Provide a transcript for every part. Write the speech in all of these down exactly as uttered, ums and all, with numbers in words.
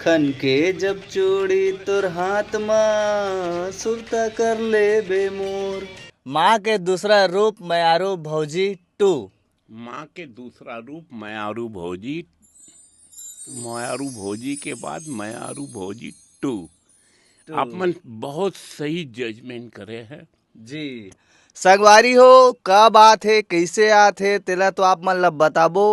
खन के जब चूड़ी तोर हाथ मा, सुरता कर लेबे मोर। माँ के दूसरा रूप, मयारू भौजी टू। माँ के दूसरा रूप, मयारू भौजी। मयारू भौजी के बाद मयारू भौजी टू। टू। आप मन बहुत सही जजमेंट करे हैं। जी। संगवारी हो, का बात हे, कइसे आत हे, तेला तो आप मन ला बताबो।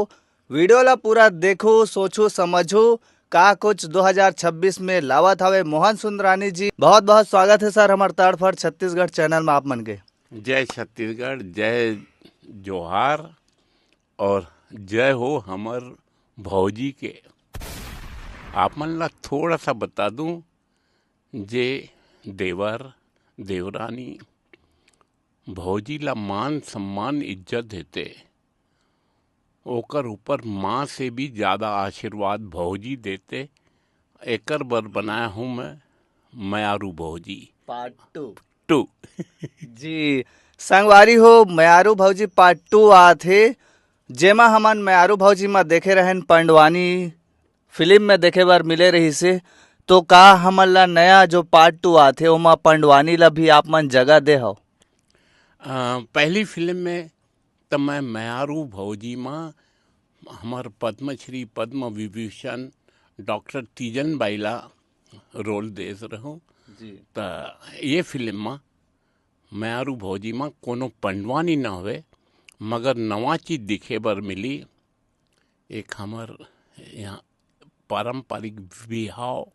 वीडियो ला पूरा देखो, सोचो, समझो, का कुछ दो हज़ार छब्बीस में लावत हवे मोहन सुंदरानी जी। बहुत बहुत स्वागत हे सर हमर तड़फड़ छत्तीसगढ़ चैनल में आप मन के। जय छत्तीसगढ़, जय जोहार और जय हो हमर भौजी के। आप मन ला थोड़ा सा बता दूं, जे देवर, देवरानी, भौजी ला मान सम्मान इज्जत देते, ओकर ऊपर माँ से भी ज्यादा आशीर्वाद भौजी देते। एकर बर बनाया हूँ मैं मयारू भौजी पार्ट टू। टू। जी, संगवारी हो, मयारू भौजी पार्ट टू आत हे, जेमा हमन मयारू भौजी म देखे रहन पंडवानी फिल्म में देखे बर मिले रहिस हे। तो का हमन ला नया जो पार्ट टू आत हे, ओमा पंडवानी ला भी आप मन जगह दे हव? अ, पहली फिल्म में त मैं मयारू भौजी म हमर पद्मश्री, पद्म विभूषण डॉक्टर तीजन बाई ला रोल देस रहूं। जी। त ये फिल्म म मयारू भौजी म कोनो पंडवानी न हवे, मगर नवा चीज दिखे बर मिली। एक हमर यहाँ पारंपरिक बिहाव,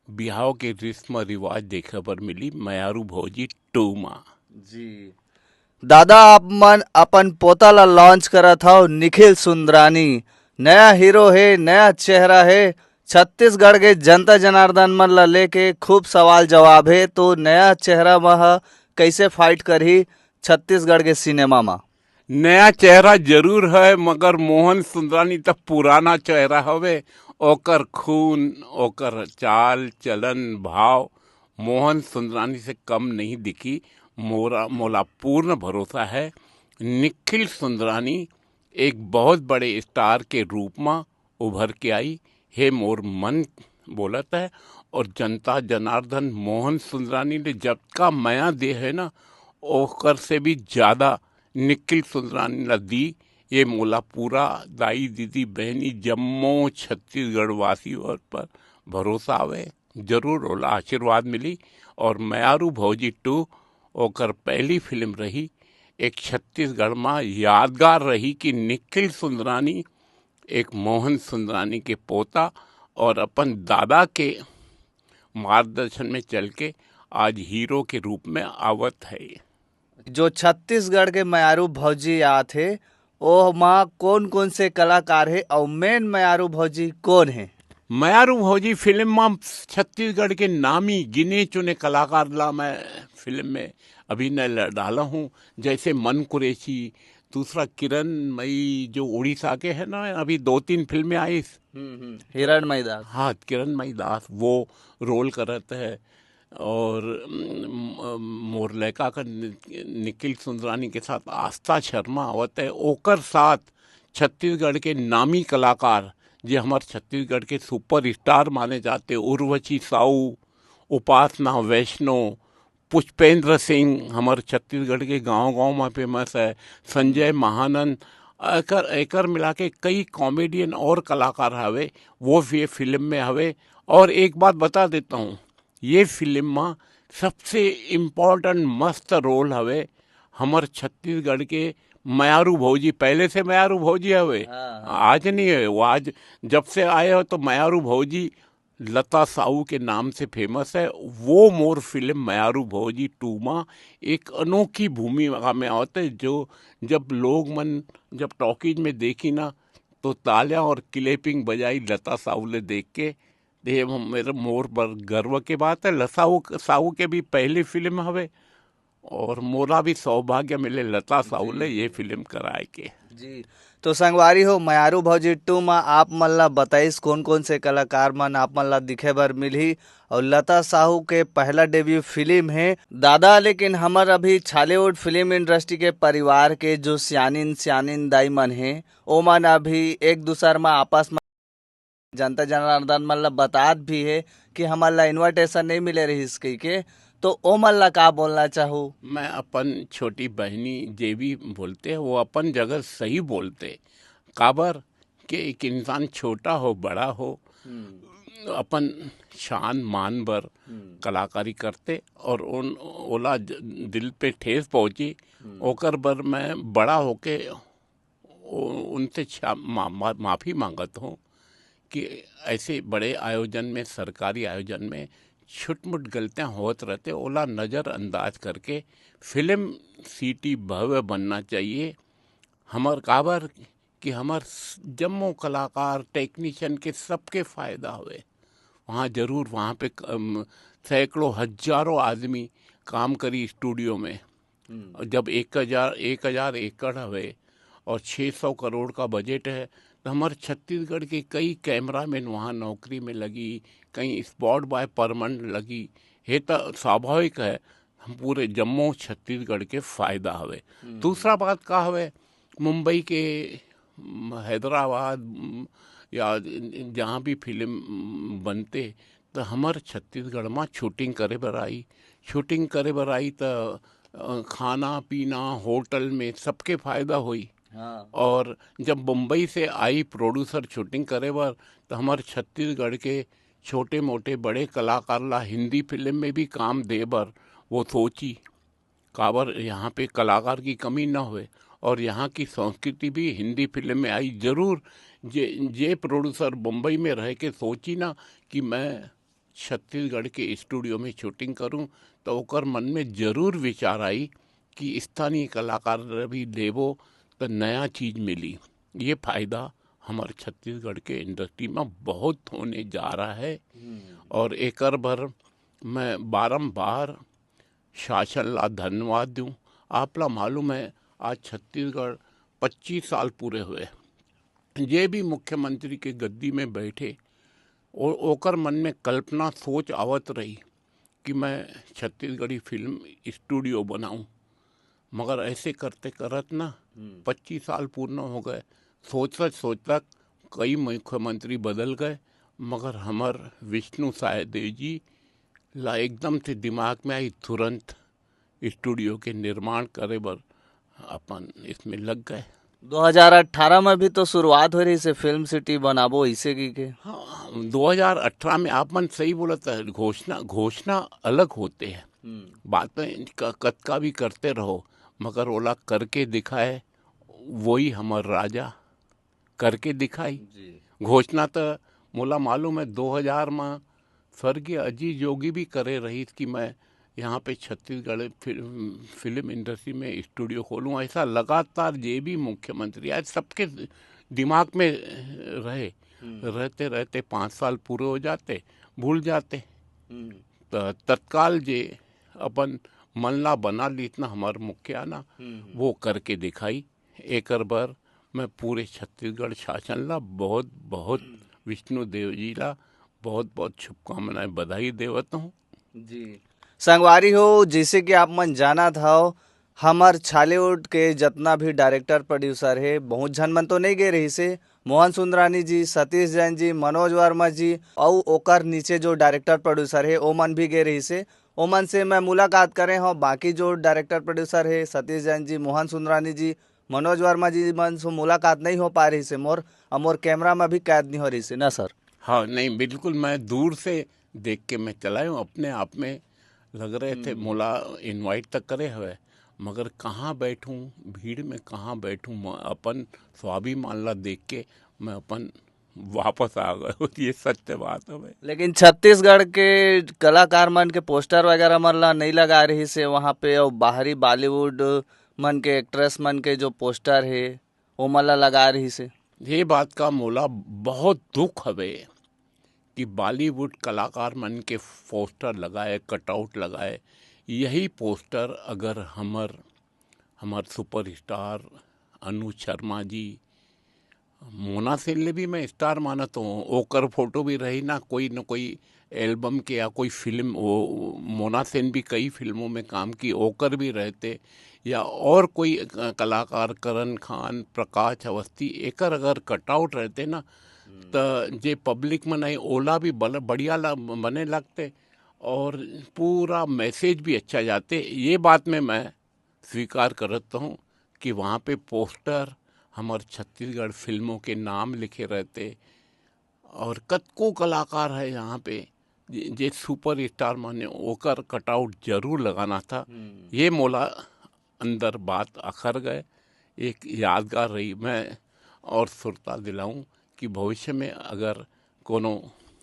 बिहाव के रस्म रिवाज देखे बर मिली मयारू भौजी टू मा। जी। दादा, आप मन अपन पोता ला लॉन्च करत हव, निखिल सुंदरानी, नया हीरो हे, नया चेहरा हे। छत्तीसगढ़ के जनता जनार्दन मन ला लेके खूब सवाल जवाब हे, तो नया चेहरा म ह कइसे फाइट करही छत्तीसगढ़ के सिनेमा म? नया चेहरा जरूर है, मगर मोहन सुंदरानी त पुराना चेहरा हवे। ओकर खून, ओकर चाल चलन, भाव मोहन सुंदरानी से कम नहीं दिखी। मोरा, मोला पूर्ण भरोसा है, निखिल सुंदरानी एक बहुत बड़े स्टार के रूप म उभर के आई। हे मोर मन बोलत है, और जनता जनार्दन मोहन सुंदरानी ने जतका मया दे है ना, ओकर से भी ज्यादा निखिल सुंदरानी ला दी। ये मोला पूरा दाई, दीदी, बहनी, जम्मो छत्तीसगढ़ वासी और पर भरोसा आवे, जरूर ओला आशीर्वाद मिली। और मयारू भौजी टू ओकर पहली फिल्म रही, एक छत्तीसगढ़ मा यादगार रही कि निखिल सुंदरानी एक मोहन सुंदरानी के पोता और अपन दादा के मार्गदर्शन में चल के आज हीरो के रूप में आवत है। जो छत्तीसगढ़ के मयारू भौजी आत हे, ओह मा कोन कोन से कलाकार हे अउ मेन मयारू भौजी कोन हे? मयारू भौजी फिल्म मा छत्तीसगढ़ के नामी गिने चुने कलाकार ला मैं फिल्म में अभिनय ल-, डाला हूँ, जैसे मन कुरैशी, दूसरा किरण मई जो उड़ीसा के है ना, अभी दो तीन फिल्में आईस। हम्म, हम्म, हिरणमय दास। हाँ, किरण मई दास वो रोल करत है। और, अम, अम, मोर लड़का का नि-, निखिल सुंदरानी के साथ आस्था शर्मा आवत है, ओकर साथ छत्तीसगढ़ के नामी कलाकार, जे हमार छत्तीसगढ़ के सुपरस्टार माने जाते, उर्वशी साहू, उपासना वैष्णो, पुष्पेंद्र सिंह हमर छत्तीसगढ़ के गांव-गांव म फेमस है, संजय महानंद, एकर, एकर मिला के कई कॉमेडियन और कलाकार हवे, वो भी ये फिल्म में हवे। और एक बात बता देता हूँ, ये फिल्म म सबसे इम्पोर्टेंट मस्त रोल हवे हमर छत्तीसगढ़ के मयारू भौजी, पहले से मयारू भौजी हवे, हाँ, हाँ। आज नहीं है, वो आज जब से आए हो तो मयारू भौजी लता साहू के नाम से फेमस है। वो मोर फिल्म मयारू भौजी टू मा एक अनोखी भूमिका में आवत है, जो जब लोग मन जब टॉकीज में देखी ना, तो तालियां और क्लैपिंग बजाई लता साहू ले देख के। ये मेरे मोर बर गर्व के बात है। लता साहू, साहू के भी पहली फिल्म हवे और मोला भी सौभाग्य मिले लता साहू ले ये फिल्म कराए के। जी, तो संगवारी हो, मयारू भौजी टू म आप मन ला बताइस कोन कोन से कलाकार मन आप मन ला दिखे बर मिलही, और लता साहू के पहला डेब्यू फिल्म हे दादा। लेकिन हमर अभी छॉलीवुड फिल्म इंडस्ट्री के परिवार के जो सियानिन सियानिन दाई मन हे, ओमन अभी एक दूसर म आपस म जनता जनार्दन मन ला बतात भी हे कि हमन ला इन्विटेशन नहीं मिले रहिस कहिके, तो ओमन ला का बोलना चाहू? मैं अपन छोटी बहनी जे भी बोलते हैं, वो अपन जगह सही बोलते। काबर के एक इंसान छोटा हो, बड़ा हो, अपन शान मान बर कलाकारी करते और उन ओला ज- दिल पे ठेस पहुंची। ओकर बर मैं बड़ा होके उ- उनसे क्षमा- मा- माफी मांगत हूँ कि ऐसे बड़े आयोजन में, सरकारी आयोजन में छुटमुट गलतियाँ होत रहते, ओला नज़रअंदाज करके फिल्म सिटी भव्य बनना चाहिए। हमर काबर कि हमर स- जम्मो कलाकार, टेक्नीशियन के सबके फायदा हवे। वहाँ जरूर, वहाँ पे क- अम, सैकड़ों हजारों आदमी काम करी स्टूडियो में। और जब एक हजार एक हजार एकड़ हवे और छः सौ करोड़ का बजट है, तो हमारे छत्तीसगढ़ के कई कैमरामैन वहाँ नौकरी में लगी, कई स्पॉट बॉय परमानेंट लगी। ये तो स्वाभाविक है, हम पूरे जम्मो छत्तीसगढ़ के फायदा हवे। दूसरा बात का हवे, मुंबई के, म, हैदराबाद, म, या जहाँ भी फिल्म, म, बनते, तो हमर छत्तीसगढ़ में शूटिंग करे बर आई। शूटिंग करे बर आई तो अ, खाना पीना, होटल में, सबके फायदा होई। हाँ। और जब बम्बई से आई प्रोड्यूसर शूटिंग करे बर, तो हमर छत्तीसगढ़ के छोटे मोटे बड़े कलाकार ला हिंदी फिल्म में भी काम दे बर वो सोची। काबर यहाँ पे कलाकार की कमी ना होए और यहाँ की संस्कृति भी हिंदी फिल्म में आई। जरूर जे जे प्रोड्यूसर बम्बई में रह के सोची ना कि मैं छत्तीसगढ़ के स्टूडियो में शूटिंग करूं, तो ओकर मन में जरूर विचार आई कि स्थानीय कलाकार भी लेबो, तो नया चीज मिली। ये फायदा हमारे छत्तीसगढ़ के इंडस्ट्री में बहुत होने जा रहा है। और एकर बर मैं बारंबार शासन ला धन्यवाद दूं। आप ला मालूम है, आज छत्तीसगढ़ पच्चीस साल पूरे हुए। जे भी मुख्यमंत्री के गद्दी में बैठे, ओ- ओकर मन में कल्पना, सोच आवत रही कि मैं छत्तीसगढ़ी फिल्म स्टूडियो बनाऊं। मगर ऐसे करते करत ना पच्चीस साल पूर्ण हो गए। सोचत सोचत कई मुख्यमंत्री बदल गए, मगर हमर विष्णु सहादेव जी ला एकदम से दिमाग में आई, तुरंत स्टूडियो के निर्माण करे बर अपन इसमें लग गए। दो हज़ार अठारह में भी तो शुरुआत हो रही से फिल्म सिटी बनाबो इसे की के। हाँ, दो हज़ार अठारह में आप मन सही बोलत है, घोषणा घोषणा अलग होते हैं। बातें क- कतका भी करते रहो, मगर ओला करके दिखाए, वही हमर राजा करके दिखाई। जी। घोषणा तो मोला मालूम है, दो हज़ार में स्वर्गीय अजीत जोगी भी करे रही कि मैं यहाँ पे छत्तीसगढ़ फिल्म फिल्म इंडस्ट्री में स्टूडियो खोलूँ। ऐसा लगातार जे भी मुख्यमंत्री आए, सबके दिमाग में रहे। रहते रहते पाँच साल पूरे हो जाते, भूल जाते। तो तत्काल जे अपन मन ला बना लीत ना हमार मुखिया ना, वो करके दिखाई। एकर बर मैं पूरे छत्तीसगढ़ शासन ला बहुत बहुत विष्णु देव जी ला बहुत बहुत शुभकामनाएं, बधाई देवत हूँ। जी। संगवारी हो, जैसे कि आप मन जानत हव, हमर छालीवुड के जतना भी डायरेक्टर प्रोड्यूसर हे, बहुत झन मन तो नहीं गे रहिस हे। मोहन सुंदरानी जी, सतीश जैन जी, मनोज वर्मा जी, अउ ओकर नीचे जो डायरेक्टर प्रोड्यूसर हे, ओमन भी गे रहिस हे। ओमन से मैं मुलाकात करे हव। बाकी जो डायरेक्टर प्रोड्यूसर हे, सतीश जैन जी, मोहन सुंदरानी जी, मनोज वर्मा जी मन से मुलाकात नहीं हो पा रहिस हे मोर, अउ मोर कैमरा में भी कैद नहीं हो रहिस हे ना सर। हाँ, नहीं, बिल्कुल, मैं दूर से देख के मैं चलाए हूँ। अपने आप में लग रहे थे, मोला इनवाइट तक करे हवे, मगर कहाँ बैठूँ, भीड़ में कहाँ बैठूँ, म- अपन स्वाभिमान ला देख के मैं अपन वापस आ गए। ये सत्य बात हवे। लेकिन छत्तीसगढ़ के कलाकार मन के पोस्टर वगैरह मन ला नहीं लगा रहिस हे वहाँ पे, अउ बाहरी बॉलीवुड मन के एक्ट्रेस मन के जो पोस्टर हे, ओमन ला लगा रहिस हे। ये बात का मोला बहुत दुख हवे कि बॉलीवुड कलाकार मन के पोस्टर लगाए, कटआउट लगाए। यही पोस्टर अगर हमर हमर सुपरस्टार अनुज शर्मा जी, मोना सेन ले भी मैं स्टार मानत हूँ, ओकर फोटो भी रही ना, कोई न कोई एल्बम के या कोई फिल्म, वो मोना सेन भी कई फिल्मों में काम की, ओकर भी रहते, या और कोई क- कलाकार, करण खान, प्रकाश अवस्थी, एकर अगर कटआउट रहते ना, त जे पब्लिक मन आई ओला भी बल बढ़िया ल बने लगथे और पूरा मैसेज भी अच्छा जाथे। ये बात में मैं स्वीकार करत हूँ कि वहाँ पे पोस्टर हमर छत्तीसगढ़ फिल्मों के नाम लिखे रहथे और कतको कलाकार है यहाँ पे जे, जे सुपर स्टार माने ओकर कटआउट जरूर लगाना था। ये मोला अंदर बात अखर गए, एक यादगार रही। मैं और सुरता दिलाऊं कि भविष्य में अगर कोनो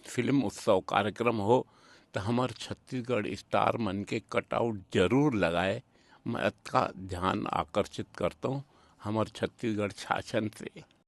फिल्म उत्सव कार्यक्रम हो तो हमर छत्तीसगढ़ स्टार मन के कटआउट जरूर लगाए। मैं अतका ध्यान आकर्षित करता हूँ हमर छत्तीसगढ़ शासन से।